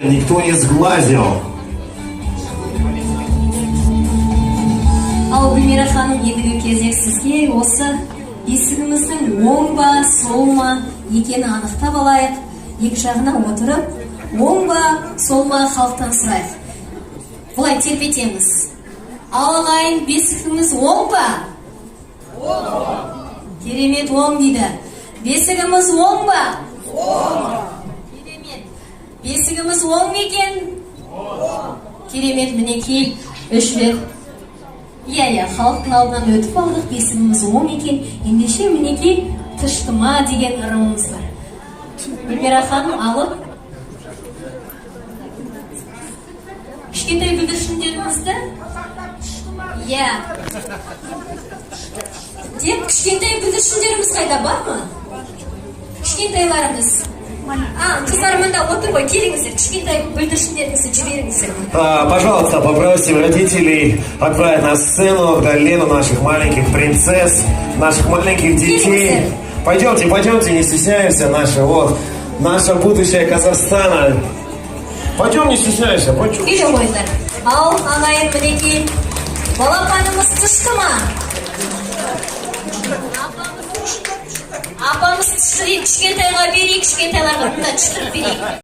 Никто не сглазил. Ал, Гүлмира ханым, ендігі кезек сізге. Осы бесігіміздің оң ба, сол ма екенін анықтап алайық. Екі жағына отырып, оң ба, сол ма, халықтан сұрайық. Былай тербетеміз. Ал, ағайын, бесігіміз оң ба? Керемет, оң дейді. Бесігіміз оң ба? Керемет. Бесігіміз оң ба екен? Керемет, мінекей, үш рет, иә, халықтың алдынан өтіп алдық. Бесігіміз оң екен. Ендеше, мінекей, тышты ма деген ырымымыз бар. Гүлмира ханым, алып кішкентай бүлдіршіндерімізді, иә, деп. Кішкентай бүлдіршіндеріміз қайда, бар ма кішкентайларымыз? А, қыздар мында отыр ғой. Келіңіздер, кішкентай бүлдіршіндеріңізді жіберіңіздер. Пожалуйста, попросим родителей отправить на сцену Лену, наших маленьких принцесс, наших маленьких детей. Пойдемте, пойдемте, не стесняемся, наша вот, наша будущее Казахстана. Пойдем, не стесняйся, пойдем. Келе қойыңдар. Ал, ағайын, мінекей, балапанымыз тышты ма? Апамыз тышты дейді. Кішкентайға берейік, кішкентайларға мында тыштырып берейік.